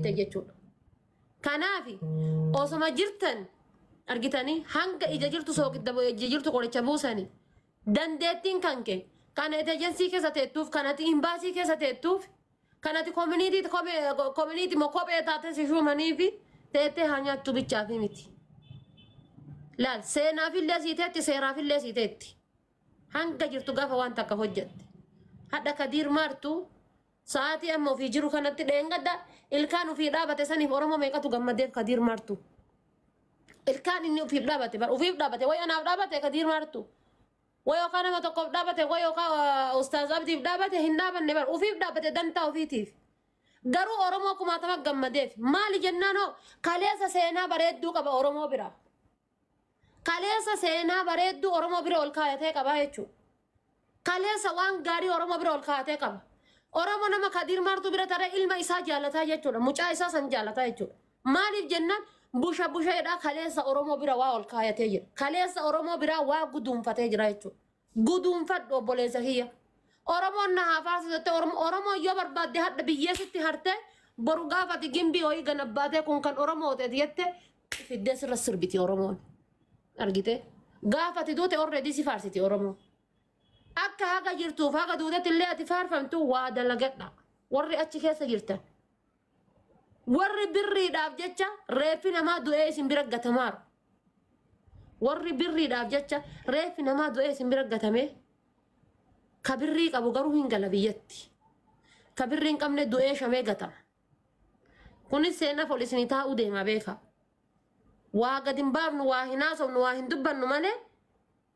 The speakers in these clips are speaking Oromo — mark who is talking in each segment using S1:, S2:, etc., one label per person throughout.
S1: Jechuudha. Kanaaf osoma jirtan argitanii hanga ija jirtu soogidda ija jirtu qoricha buusanii dandeettiin kan kee kan ati ejensii keessa teettuuf, kan ati imbaasii keessa teettuuf, kan ati community moo kophee taate si shuumanii fi teettee haa nyaattu bichaa fi miti. Laal, seenaafillee sii teetti, seeraafillee sii teetti. Hanga jirtu gaafa waan takka hojjette. Hadha Kadiir Maartuu sa'aatii amma ofii jiru kanatti dheengadda ilkaan ofii dhaabate saniif Oromoo meeqatu gammadeef Kadiir Maartuu. Ilkaan inni ofiif dhaabate bar ofiif dhaabate way anaaf dhaabate Kadiir Maartuu. Way yookaan nama tokkoof dhaabate, way yookaan Ustaaz Abdiif dhaabate hin dhaabanne bar, ofiif dhaabate dantaa ofiitiif. Garuu Oromoo kumaatama gammadeef. Maali jennaan hoo, kaleessa seenaa bareedduu qaba Oromoo bira. Kaleessa seenaa bareedduu Oromoo bira ol kaayatee qaba jechuudha. Kaleessa waan gaarii Oromoo bira ol kaayatee qaba. Oromoo nama Kadiir Maartuu bira taree ilma isaa jaalataa jechuudha. Mucaa isaa san jaalataa jechuudha. Maaliif jennaan, busha busheedhaa kaleessa Oromoo bira waa ol kaayatee jira. Kaleessa Oromoo biraa waa guduunfatee jira jechuudha. Guduunfadhu, obboleessa kiyya. Oromoon na haa faarsisu jettee Oromoo yoo barbaadde hadha biyyeessitti hartee boru gaafati gimbii wayii ganabbaatee kun kan Oromoo ta'e jette fiddee sirra sirbiti Oromoon. Argite? Gaafati duute already si faarsiti Oromoo. Akka haga jirtuuf haga duutetti illee ati faarfamtu waa dalagadha. Warri achi keessa jirtan. Warri birriidhaaf jecha reeffi namaa du'ee isin bira gatamaaru. Warri birriidhaaf jecha reeffi namaa du'ee isin bira gatamee, ka birrii qabu garuu hin gala biyyatti. Ka birrii hin qabne du'ee shamee gatama. Kunis seenaa ol isinii taa'uu deema, beeka. Waa gadi hin baafnu, waa hin haasofnu, waa hin dubbannu malee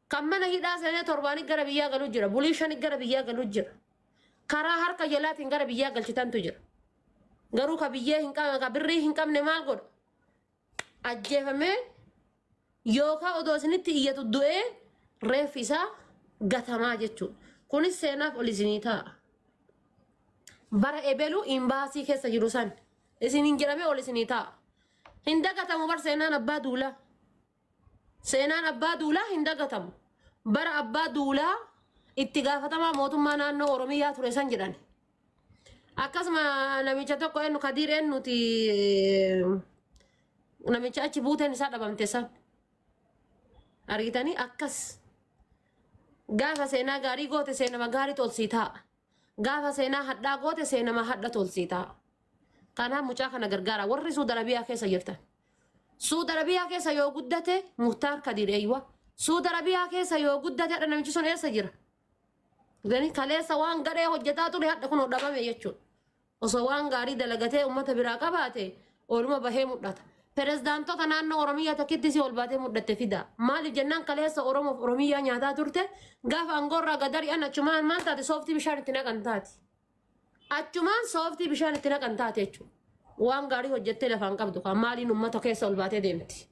S1: kan mana hidhaa seenee torbaanii gara biyyaa galuu jira. Bulii shanii gara biyyaa galuu jira. Karaa harka jalaatiin gara biyyaa galchitantu jira. Garuu ka biyyee hin qabne, ka birrii hin qabne maal godha? Ajjeefamee yookaan odoo isinitti iyyatu du'ee reeffi isaa gatamaa jechuudha. Kunis seenaaf ol isinii ta'a. Bara ebeluu imbaasii keessa jiru san isiniin jedhamee ol isinii ta'a. Hin dagatamu bar seenaan Abbaa Duulaa. Seenaan Abbaa Duulaa hin dagatamu. Bara Abbaa Duulaa itti gaafatamaa mootummaa naannoo Oromiyaa ture san jedhan. Akkasuma namicha tokko, eenyu, Kadiir eenyuti, namicha achi buuteen isaa dhabamte san. Argitanii, akkas. Gaafa seenaa gaarii goote seenama gaarii tolsii taa'a. Gaafa seenaa hadhaa goote seenama hadha tolsii taa'a. Kanaaf mucaa kana gargaara warri Suudi Arabiyaa keessa jirtan. Suudi Arabiyaa keessa yoo guddate Muhtaar Kadiir eeywa. Suudi Arabiyaa keessa yoo guddate hadha namichi sun eessa jira? Gani kaleessa waan gadhee hojjetaa ture hadha kun dhabame jechuudha. Osoo waan gaarii dalagatee uummata biraa qabaate ooluma bahee mul'ata. Pirezidaantota naannoo Oromiyaa takkitti si ol baatee mul'atte fida. Maaliif jennaan, kaleessa Oromoof Oromiyaa nyaataa turte, gaafa aangoorraa gadari'an achumaan maal taate? Sooftii bishaan itti naqan taate. Achumaan sooftii bishaan itti naqan taate jechuudha. Waan gaarii hojjettee lafaan qabdu kan maaliin uummata keessa ol baatee deemti?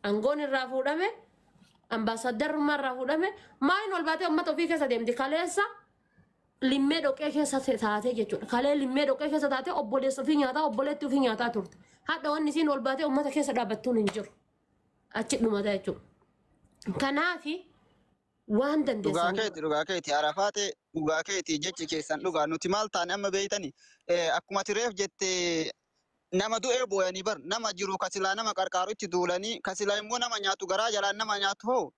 S1: Aangoon irraa fuudhame, ambaasaddarummaa irraa fuudhame, maaliin ol baatee uummata ofii keessa deemti? Kaleessa limmee dhoqee keessa taatee jechuudha. Kalee limmee dhoqee keessa taatee obboleessa ofii nyaataa, obboleetti ofii nyaataa turte. Hadha wanni isiin ol baatee uummata keessa dhaabbattuun hin jiru. Achi dhumata jechuudha. Kanaafi waan
S2: Dhugaa
S1: dandeessan.
S2: keeti, dhugaa keeti, Arafaate, dhugaa keeti, jechi keessan dhugaa. Nuti maal taane amma beeytani? Akkuma ati reef jette, nama du'ee booyanii bar nama jiru kasilaa nama qarqaaru itti duulanii, kasilaa immoo nama nyaatu, garaa jalaan nama nyaatu hoo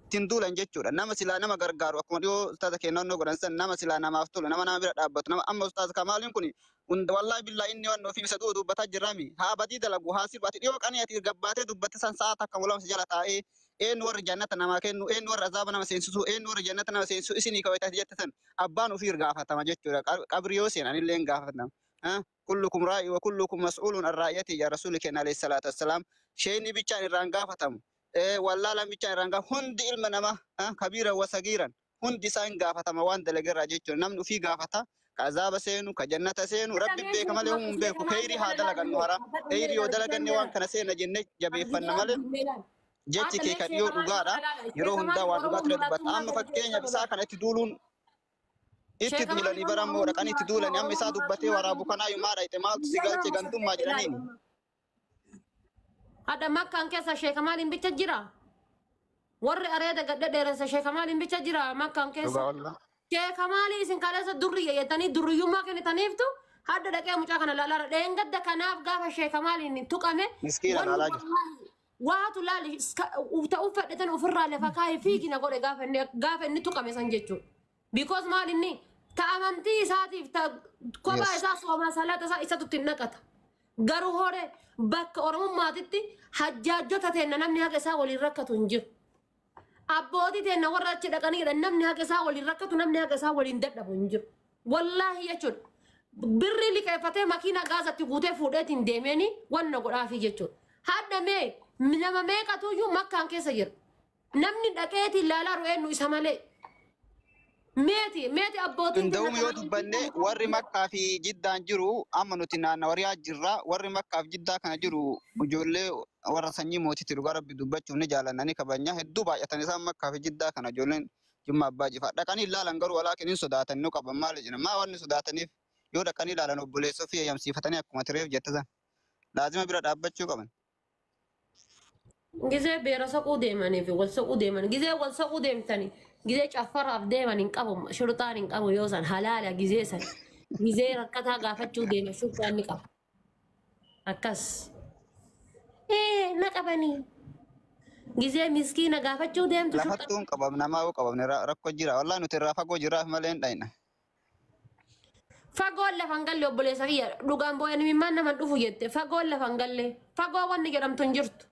S2: ittiin duulan jechuudha. Nama silaa nama gargaaru, akkuma dhiyoo ustaaza kennannoo godhan san, nama silaa namaaf tolu, nama nama bira dhaabbatu, nama amma ustaaza Kamaaliin kun hunda wallaahi billaa inni waan ofii isa du'u dubbataa jirrami. Haa badii dalagu, haa sirbu, ati dhiyoo qanii ati gabbaatee dubbatte san sa'a takka mul'amsa jala taa'ee eenyu warri jannata namaa kennu, eenyu warri azaaba nama seensisu, eenyu warri jannata nama seensisu isinii kawaitaati jette san abbaan ofii gaafatama jechuudha. Qabri yoo seenan illee hin gaafatama. كلكم راع وكلكم مسؤول عن رعيته yaa rasuuli keenya عليه الصلاة والسلام. Sheeni bichaan irraan gaafatamu. Wallaalaan bichaan irraan gaafatamu. Hundi ilma namaa كبيرا وصغيرا hundi isaa hin gaafatama waan dalagerraa jechuudha. Namni ofii gaafata. Ka azaaba seenu, ka jannata seenu, Rabbi beeka malee humna hin beeku. Kheyrii haa dalagannu hara. Kheyrii yoo dalaganne waan kana seena jennee jabeeffanna malee jechi kee kan dhiyoo dhugaadha. Yeroo hundaa waan dhugaa ture dubbatta. Amma fakkeenyaaf isaa kana itti duuluun itti duulanii bara ammoo dhaqanii itti duulanii amma isaa dubbatee waraabu kanaayyuu maa dhayxe, maaltu si galche, gantummaa jedhaniin.
S1: Hadha makkaan keessa sheeka maaliin bicha jira? Warri areeda gadhe dheeressa sheeka maaliin bicha jira makkaan keessa?
S2: Dhugaa wallaa.
S1: Sheeka maalii isin kaleessa durri jettanii durriyyummaa kennitaniiftu Hadda dhaqee mucaa kana laalaara dheengadda kanaaf gaafa sheeka maaliin tuqame.
S2: Miskiina laalaa jiru.
S1: Waatu laali ta uffadhetan ofirraa lafa kaayee fiigina godhe gaafa inni tuqame san jechuudha. Because maal inni ta amantii isaatiif ta kophaa isaa soomaa salaata isaa isatu ittiin naqata. Garuu hore bakka Oromummaatitti hajjaajjota teenna namni haqa isaa waliin rakkatu hin jiru. Abbootii teenna warra achi dhaqanii jedhan namni haqa isaa waliin rakkatu namni haqa isaa waliin dadhabu hin jiru. Wallaahi jechuudha. Birri liqeeffatee makiina gaazatti guutee fuudheetiin deemeeni wanna godhaafi jechuudha. Hadda mee nama meeqatuyyuu makkaan keessa jira. Namni dhaqeetiin ilaalaa ru'eennu isa malee. Meeti meeti abbootiin
S2: Hunda'uum yoo dubbanne warri makkaa fi jiddaan jiru amma nuti naannawariyaa jirra. Warri makkaa fi jiddaa kana jiru ijoollee warra sanyii mootiitti dhugaa rabbi dubbachuuf ni jaalanna ni kabajna. Hedduu baay'atan isaan makkaa fi jiddaa kana ijoolleen Jimma Abbaa Jifaar. Dhaqanii ilaalan garuu walaakin hin sodaatan nu qaban maali jenna. Maa wanni sodaataniif yoo dhaqanii ilaalan obboleessa ofii eeyyamsiifatanii akkuma tireef jette san. Laazima bira dhaabbachuu qaban.
S1: Gizee beera soquu deemanii fi wal soquu deeman gizee wal soquu deemtanii gizee caffaraaf deeman hin qabu shurxaan hin qabu yoo san halaala gizee san gizee rakkataa gaafachuu deema shurxaan ni qaba. Akkas. Ee na qabanii. Gizee miskiina gaafachuu deemtu shurxaan.
S2: Lafattuu hin qabamne namaa yoo qabamne rakkoo jira. Wallaahi nuti irraa fagoo jirraaf malee hin dhayna.
S1: Fagoon lafa hin galle obboleessa kiyya dhugaan boo'an imimmaan nama dhufu jette fagoon lafa hin galle fagoo wanni jedhamtu hin jirtu.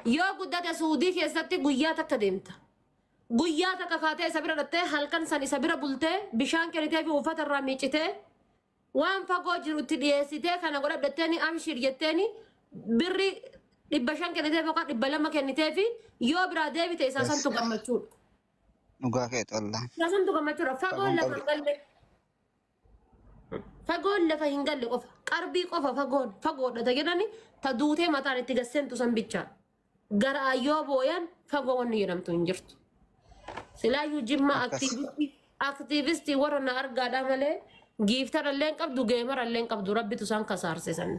S1: Yoo guddate Suudii keessatti guyyaa takka deemta. Guyyaa takka kaatee isa bira dhattee halkan san isa bira bultee bishaan kennitee fi uffata irraa miicitee waan fagoo jiru itti dhiyeessitee kana godhadhatteeni amshir jetteeni birri 500 kennitee yookaan 200 kennitee fi yoo biraa deebite isaa santu gammachuudha.
S2: Dhugaa keeti wallaahi.
S1: Isaa santu gammachuudha. Fagoon lafa hin galle. Fagoon lafa hin galle qofa. Qarbii qofa fagoon fagoodha jedhani ta duutee mataan itti gasseentu san bichaa. Gara yoo booyan fagoo wanni jedhamtu hin jirtu. Silaayyuu Jimma aktiivistii warra na argaadha malee giiftarallee hin qabdu geemarallee hin qabdu rabbitu isaan kasaarsisan.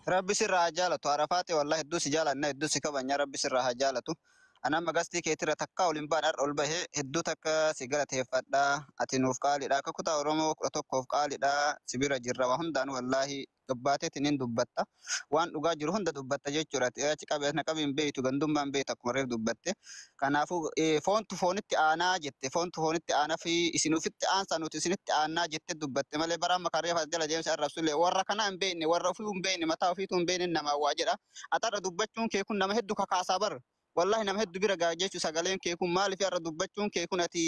S2: Rabbi sirraa haa jaalatu. Arafaate wallahi hedduu si jaalanna hedduu si kabajna rabbi sirraa haa jaalatu. Ana amma gastii keetirra takka ol hin baane har'a ol bahee hedduu takka si galateeffadha. Ati nuuf qaaliidha. Akka kutaa Oromoo 11f qaaliidha. Si bira jirra waa hundaan wallaahi gabbaateetiin hin dubbatta. Waan dhugaa jiru hunda dubbatta jechuudha. Achi qabeenya qabiin beektu gandummaan beektu akkuma reef dubbatte. Kanaafuu foontu foonitti aanaa jette foontu foonitti aanaa fi isin ofitti aansaa nuti isinitti aanaa jette dubbatte malee bara amma kan reef as jala deemsa arrabsullee warra kanaa hin beekne warra ofii hin beekne mataa ofiitu hin beekne namaa waa jedha. Atarra dubbachuun kee kun nama hedduu kakaasaa bara. Wallahi nama hedduu bira gahaa jechuun sagaleen kee kun maaliif irra dubbachuun kee kun ati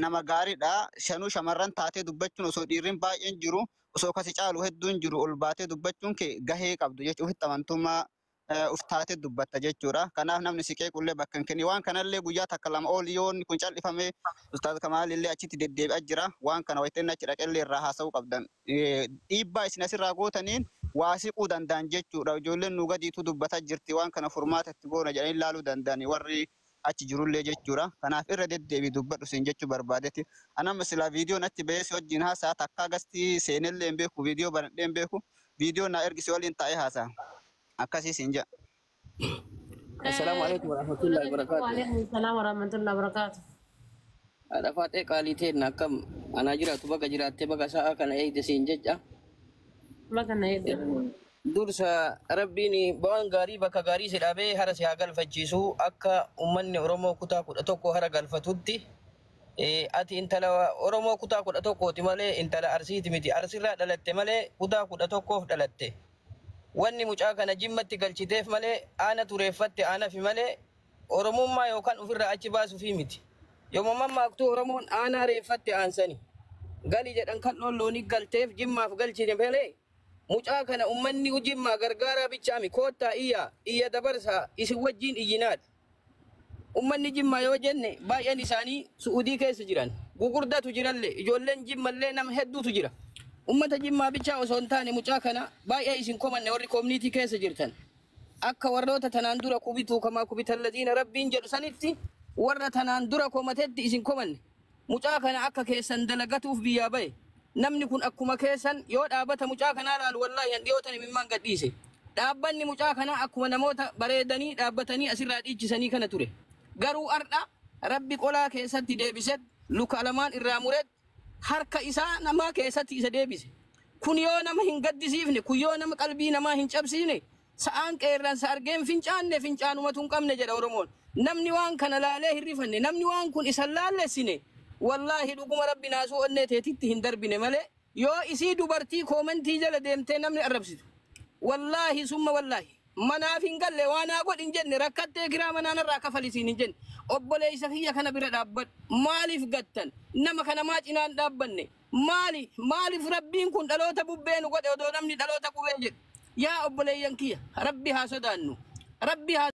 S2: nama gaariidha. Shanuu shamarran taatee dubbachuun osoo dhiirrin baay'een jiru osoo kasi caalu hedduun jiru ol baatee dubbachuun kee gahee qabdu jechuun ofitti amantummaa uf taatee dubbatta jechuudha. Kanaaf namni si qeequllee bakka hin kenni. Waan kanallee guyyaa takka lama ol yoo inni kun cal'ifame Ustaaz Kamaalillee achitti deddeebi'aa jira. Waan kana wayita inni achi dhaqellee irraa haasa'uu qabdan. Dhiibbaa isin asirraa gootaniin waa siquu danda'an jechuudha. Ijoolleen nu gadiitu dubbataa jirti. Waan kana furmaata itti goona jedhanii ilaaluu danda'ani warri achi jirullee jechuudha. Kanaaf irra deddeebii dubbadhu siin jechuu barbaadetti. Anamma silaa viidiyoon achi bahee si wajjin haasa'a takkaa gastii seenellee hin beeku viidiyoo banadhee hin beeku viidiyoo naa ergisi waliin taa'ee haasa'a. Akkasii siin jedha.
S3: Assalaamu alaikum warahmatullahi wabarakatuh.
S1: Waalaikum salaam warahmatullahi wabarakatuh.
S3: Haadha Faaxee qaalii teenna akkam anaa jiraatu baga jiraattee baga sa'a kana eegde siin jecha.
S1: Baga na eegde.
S3: Dursa rabbiin waan gaarii bakka gaarii si dhaabee hara si haa galfachiisu akka uummanni Oromoo kutaa 11 hara galfatutti. Ati intala Oromoo kutaa 11ti malee intala Arsiiti miti. Arsirraa dhalatte malee kutaa 11f dhalatte. Wanni mucaa kana Jimmatti galchiteef malee aana tureeffatte aanafi malee Oromummaa yookaan ofirraa achi baasuufi miti. Yoomummaa mammaaktuu Oromoon aanaa reeffatte aansani. Gali jedhan kan loon galteef Jimmaaf galchine malee mucaa kana uummanni Jimmaa gargaaraa bichaami koottaa iyya iyya dabarsaa isin wajjin iyyinaadha. Uummanni Jimmaa yoo jenne baay'een isaanii Su'uudii keessa jiran gugurdatu jirallee ijoolleen Jimmallee nama hedduutu jira. Uummata Jimmaa bichaa osoo hin taane mucaa kana baay'ee isin komanne warri koominiitii keessa jirtan. Akka warroota tanaan dura kubituu kamaa kubitalladhiina rabbiin jedhu sanitti warra tanaan dura komatetti isin komanne. Mucaa kana akka keessan dalagatuuf biyyaa bahe. Namni kun akkuma keessan yoo dhaabata mucaa kanaa laalu wallaahi han dhiyootan imimmaan gadhiise. Dhaabbanni mucaa kanaa akkuma namoota bareedanii dhaabbatanii asirraa dhiichisanii kana ture. Garuu har'a rabbi qolaa keessatti deebiset luka lamaan irraa muret Harka isaa namaa keessatti isa deebise. Kun yoo nama hin gaddisiifne, kun yoo nama qalbii namaa hin cabsiine, sa'aan qeerransa argeen fincaanne fincaanumatu hin qabne jedha Oromoon. Namni waan kana laalee hin rifanne, namni waan kun isa laallessine, wallaahi dhuguma Rabbi naasuu onnee teetitti hin darbine malee, yoo isii dubartii koomentii jala deemtee namni arrabsitu. Wallaahi summa wallaahi manaaf hin galle, waan haa godhin jenne, rakkattee kiraa manaan irraa kafalisiin hin jenne. Obboleessa kiyya kana bira dhaabbadhu. Maaliif gattan? Nama kana maa cinaan dhaabbanne? Maali? Maaliif Rabbiin kun dhaloota bubbee nu godhe odoo namni dhaloota qubee jedhu? Yaa obboleeyyan kiyya, Rabbi haa sodaannu. Rabbi haa